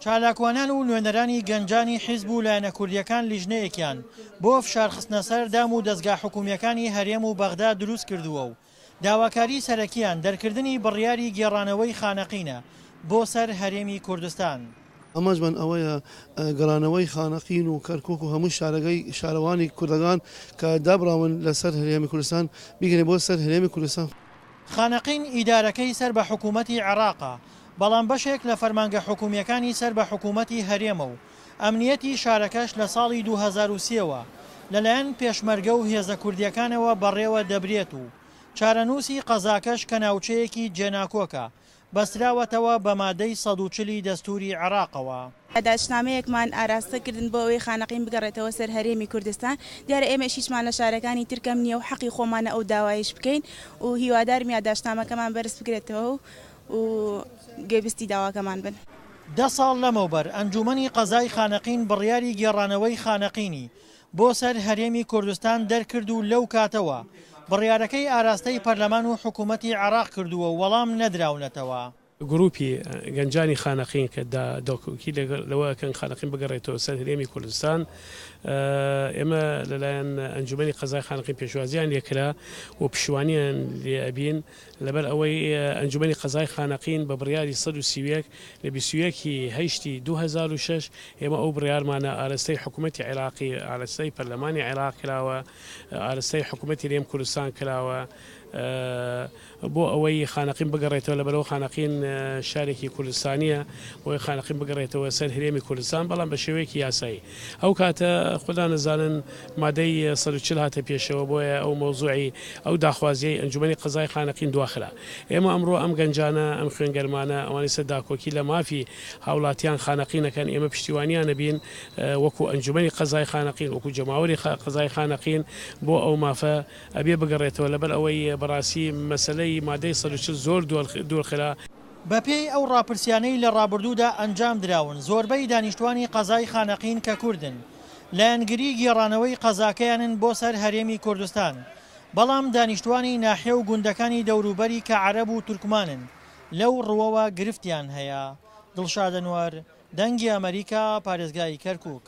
چالاکوانان و نوێنەرانی گەنجانی حیزب و لایەنە کوردییەکان لیژنەیەکیان بۆ فشارخستنە سەر دام و دەزگا حکومییەکانی هەرێم و بەغدا دروستکردووە و داواکاری سەرەکییان دەرکردنی بڕیاری گێڕانەوەی خانەقینە بۆ سەر هەرێمی کوردستان. ئامانجمان ئەوەیە گەڕانەوەی خانەقین و کەرکوک و هەموو شارەگەی شارەوانی کوردەکان کە دابڕاون لەسەر هەرێمی کوردستان بیگەنێ بۆ سەر هەرێمی کوردستان. خانەقین ئیدارەکەی سەر بە حکوومەتی عێراقە، بەڵام بەشێک لە فەرمانگە حکوومییەکانی سەر بە حکوومەتی هەرێمە و ئەمنییەتی شارەکەش لە ساڵی 2003 وە لەلایەن پێشمەرگە و هێزە کوردییەکانەوە بەڕێوە دەبرێت و چارەنووسی قەزاکەش کە ناوچەیەکی جێناکۆکە بەستراوەتەوە بە مادەی 140 ی دەستووری عێراقەوە. یاداشتنامەیەکمان ئاراستە کردن بۆ ئەوەی خانەقین بگەڕێتەوە سەر هەرێمی کوردستان، دیارە ئێمەش هیچمان لە شارەکانی تر کەم نییە و حەقی خۆمانە ئەو داوایەیش بکەین و هیوادارم یاداشتنامەکەمان بەرز بکرێتەوە و گوێبیستی داواکەمان بن. دە ساڵ لەمەوبەر ئەنجوومەنی قەزای خانەقین بڕیاری گێڕانەوەی خانەقینی بۆ سەر هەرێمی کوردستان دەرکرد و لەو کاتەوە بڕیارەکەی ئاراستەی پەرلەمان و حکوومەتی عێراق کردووە و وەڵام نەدراونەتەوە. گروپی گەنجانی خانەقین کە داکۆکی لەوە ئەکەن خانەقین بگەڕێتەوە سەر هەرێمی کوردستان، ئێمە لەلایەن ئەنجومەنی قەزای خانەقین پێشوازیان لێکرا و پشتیوانیان لێ ئەبین، لەبەر ئەوەی ئەنجومەنی قەزای خانەقین بە بڕیاری 131 لە 21 ی هەشتی 2006 ئێمە ئەو بڕیارمانە ئارەستەی حکومەتی عێراقی، ئارەستەی پەرلەمانی عێراق کراوە، ئارەستەی حکومەتی هەرێم کوردستان کراوە بۆ ئەوەی خانەقین بگەڕێتەوە، لەبەرئەوە خانەقین شارێکی کوردستانییە، بۆیە خانەقین بگەڕێتەوە سەر هەرێمی کوردستان، بەڵام بە شێوەیەکی یاسایی. ئەو کاتە خۆتان ئەزانن مادەی 140 هاتە پێشەوە، بۆیە ئەو مەوزوعی ئەو داخوازیەی ئەنجومەنی قەزای خانەقین دواخرا. ئێمە ئەمڕۆ ئەم گەنجانە، ئەم خوێنگەرمانە، ئەوانەی سەر داکۆکی لە مافی هاوڵاتیان خانەقین ئەکەن، ئێمە پشتیوانیان ئەبین وەکو ئەنجومەنی قەزای خانەقین، وەکو جەماوەری قەزای خانەقین بۆ ئەو مافە ئەبێ بگەڕێتەوە، لەبەر ئەوەی بەڕاستی مەسەلەی مادەی 140 زۆر دوورخرا. بەپێی ئەو ڕاپرسیانەی لە ڕابردوودا ئەنجام دراون، زۆربەی دانیشتوانی قەزای خانەقین کە کوردن، لایەنگری گێڕانەوەی قەزاکەیانن بۆ سەر هەرێمی کوردستان، بەڵام دانیشتوانی ناحیە و گوندەکانی دەوروبەری کە عەرەب و تورکمانن، لەو ڕووەوە گرفتیان هەیە. دڵشاد ئەنوەر، دەنگی ئەمەریکا، پارێزگای کەرکوک.